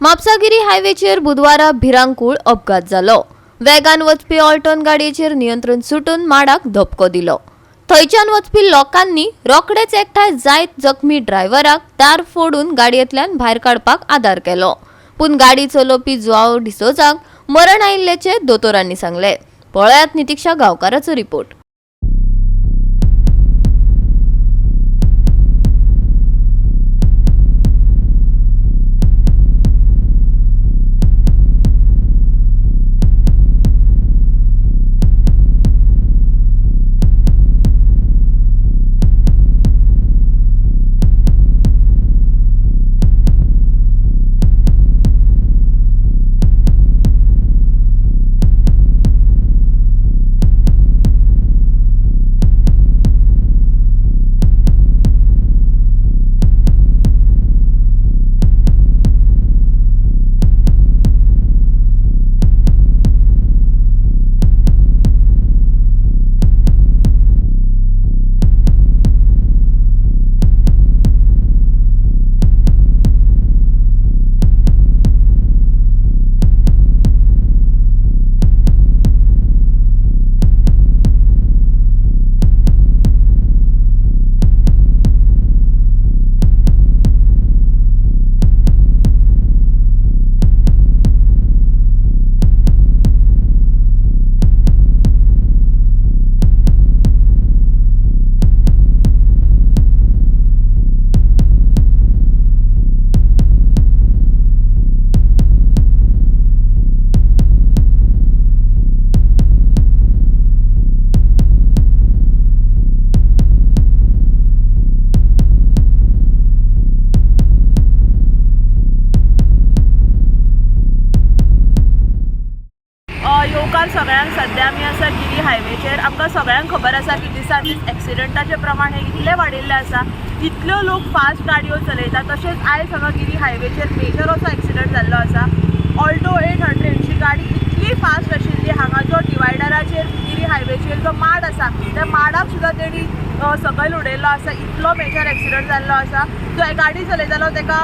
म्हापसा गिरी हायवेचेर बुधवारा भिरांकूळ अपघात जालो. वेगान वचपी ऑल्टोन गाडयेचेर नियंत्रण सुटून माडाक धपको दिलो. थंयच्यान वचपी लोकांनी रोखडेच एकठांय जायत जखमी ड्रायव्हराक दार फोडून गाडयेंतल्यान भायर काडपाक आदार केलो. पूण गाडी चलोवपी जुआव डिसोजाक मरण आयिल्ल्याचें दोतोरांनी सांगलें. पळयात नितिक्षा गांवकाराचो रिपोर्ट. येवकार सगळ्यांक. सद्या आमी आसा गिरी हायवेचेर. आमकां सगळ्यांक खबर आसा की दिसान दीस एक्सिडंटाचें प्रमाण हें इतलें वाडिल्लें आसा, इतल्यो लोक फास्ट गाडयो चलयतात. तशेंच आयज हांगा गिरी हायवेचेर मेजर असो एक्सिडंट जाल्लो आसा. ऑल्टो 800 ची गाडी इतली फास्ट आशिल्ली, हांगा जो डिवायडराचेर गिरी हायवेचेर जो माड आसा त्या माडाक सुद्दां तेणी सकयल उडयल्लो आसा. इतलो मेजर एक्सिडंट जाल्लो आसा. जो गाडी चलयतालो ताका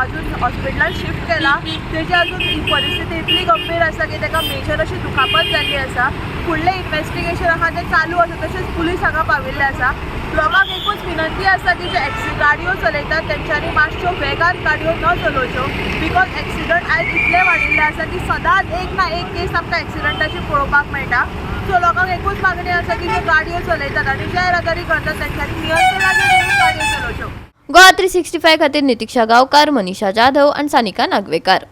अजून हॉस्पिटलान शिफ्ट केला. तेजी अजून परिस्थिती इतली गंभीर आसा की ताका मेजर अशी दुखापत जाल्ली आसा. फुडलें इन्वेस्टिगेशन आहा तें चालू आसा. तशेंच पुलीस हांगा पाविल्ले आसा. लोकांक एकूच विनंती आसा की जे गाडयो चलयतात तेंच्यांनी मातश्यो वेगान गाडयो न चलोवच्यो, because accident आयज इतले वाडिल्ले आसा की सदांच एक ना एक केस आमकां एक्सिडंटाची पळोवपाक मेळटा. सो लोकांक एकूच मागणी आसा की जे गाडयो चलयतात आनी जे येरादारी करतात तेंच्यांनी नियंत्रणाचेर दवरून गाडयो चलोवच्यो. गोवा 365 खातीर नितिक्षा गांवकार, मनीषा जाधव आनी सानिका नागवेकार.